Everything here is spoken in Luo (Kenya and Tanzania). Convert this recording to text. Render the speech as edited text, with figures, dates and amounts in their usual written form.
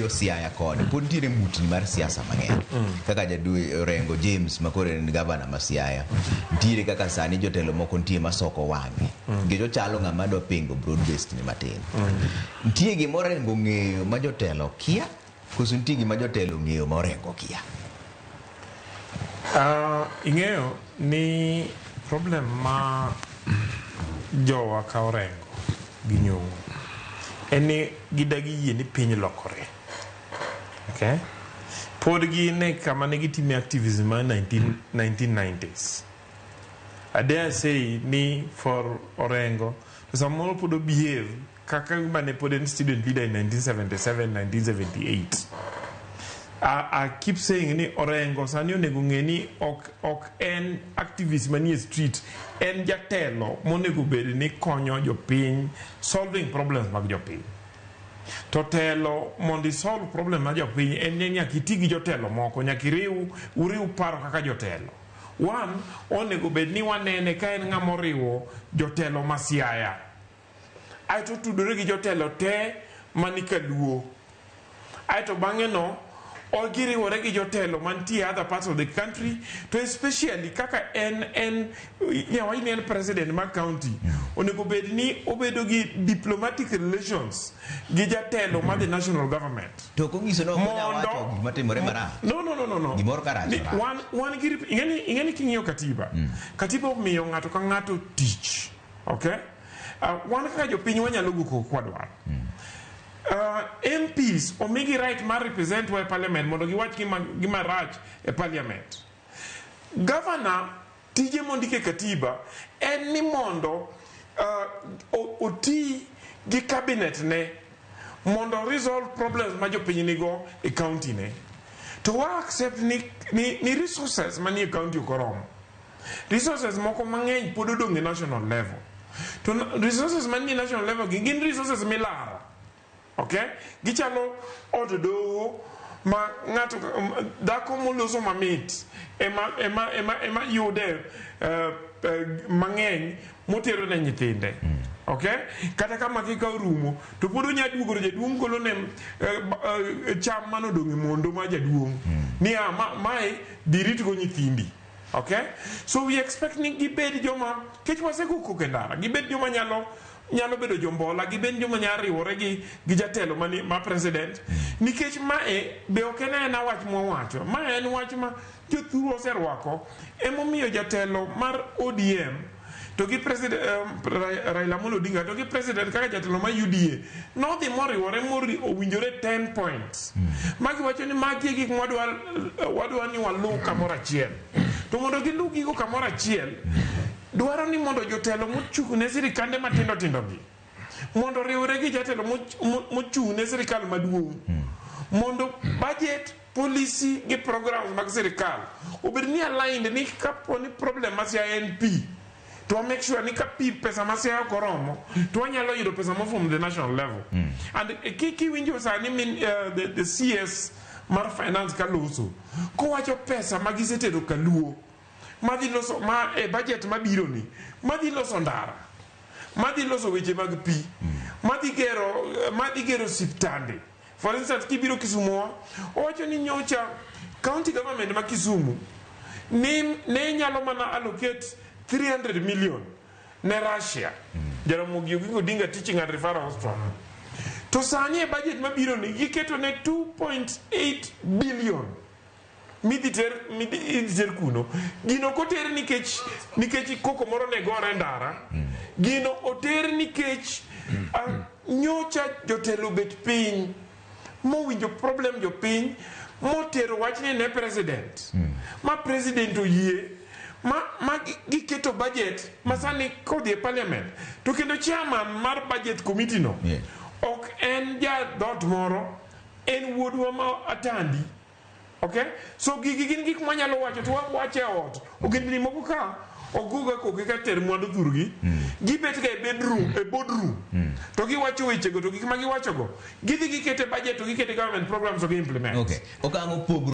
yo Siaya koni pod nitiere mutni mar siasa mang'eny kaka jadwe Orengo James ma koro en gavana ma Siaya nitiere kaka sani jotelo moko nitie masoko wang'e nikech ochalo ng'ama dwa pingo broad based ni matin. Nitie gima Orengo ong'eyo ma jotelo kia koso nitie gima jotelo ong'eyo ma Orengo kia? Ing'eyo ni problem ma jowa ka Orengo gi Nyong'o en ni gidagi yie ni piny lokore. Okay? Pod gin e kama ne gitime activism mar 19, 1990s. I dare say ni for Orengo to samoro pod o behave kaka gima ne pod en student leader in 1977 1978. I keep saying ni Orengo sani onego ng'e ni ok en activist manie street, en jatelo monego bed ni konyo jopiny solving problems mag jopiny. To telo mondo isolve problem mar jopiny en ni nyaka iti gi jotelo moko, nyaka iriw uriw paro kaka jotelo. One, onego bed ni wanene ka en ng'ama oriwo jotelo ma Siaya. Aeto otudore gi jotelo te mani Kaluo. Aeto bang'e no giriwore gi jotelo mantie other parts of the country to especially kaka en inyalo wach ni en president mar county onego bed ni obedo gi diplomatic relations gi jatelo mar the national government. To ok onyiso ni ok onyal wacho gik matimore marach. No. Gimoro ka rach, Ni, rach. wan gi ing'eni king'iyo katiba. Katiba omiyo ng'ato ka ng'ato tich. Okay? Wan kaka jopiny wanyalo go koko kwadwaro. MPs omigi right mar represent wa e parliament mondo giwach gima rach e parliament. Governor tije mondike katiba en ni mondo oti gi cabinet ne mondo resolve problems ma jopiny nigo e county ne. To wa accept ni resources manie county ok oromo. Resources moko mang'eny pod odong' e national level. To resources manie national level gi gin resources milaro. Okay? Gichalo od doho ma ng'ato dhako moloso mamit ema yude mang'eny motero ne nyithinde. Okay? Kata ka maki ka orumo to pod onya duogo to jaduong' golo ne cham manodong' e mondo ma jaduong'. Niya mae dhi ritgo nyithindi. Okay? So we expect ni gibed joma kech wasego koko e ndara, gibed joma nyalo bedo jombola, gibed joma nyalo riwore gi jatelo mani, ma president. Nikech mae be ok en aena wach mwawacho, ma en wach ma jothuru oserwako, emomiyo jatelo mar ODM to gi president Raila Amolo Odinga to gi president kaka jatelo mar UDA nodhi moriwore mori owinjore 10 points. Magi wacho ni magi e gik mwadwa wadwa ni waluw kamoro achiel. To mondo giluw gigo kamoro achiel, dwaro ni mondo jotelo mochung' ne sirikande matindo tindo gi mondo oriwre gi jatelo mochung' ne sirikal maduong' mondo budget, policy gi programs mag sirikal obed ni aligned ni kapo ni problem ma Siaya en pi to wa make sure ni ka pi pesa ma Siaya ok oromo to wanyalo yudo pesa mo from the national level. And kiwinjo sani min, the CS mar finance kaloso kowacho pesa ma gisetero Kaluo madhi loso ma e budget mabiro ni madhi loso ndara, madhi loso weche mag pi, madhi gero siptande. For instance, kibiro Kisumu wa, owacho ni nyocha county government ma Kisumu ne nyalo mana allocate 300 million ne Russia. Jaramogi Oginga Odinga Teaching and Referral Hospital. To sani e budget mabiro ni giketo ne 2.8 billion midhi ter kuno. Gino ok oter nikech koko moro ne gore e ndara. Gino oter nikech nyocha jotelo obet piny mowinjo problem jopiny motero wachni ne president. Ma president oyie ma giketo budget ma sani kodhi e parliament to kendo chairman mar budget committee no ok en ja dhoot moro, en wuodwa ma Atandi. Okay? So gigi gin gik mwanyalo wacho to wawacho e ot. Ogendni moko ka ok goga koko ka ter mwandu thurgi. Gibet ga e bedroom, e boardroom. To giwacho wechego to gik ma giwachogo gidhi gikete budget to gikete government programs to gi implement. Okay. Okang' opogruok.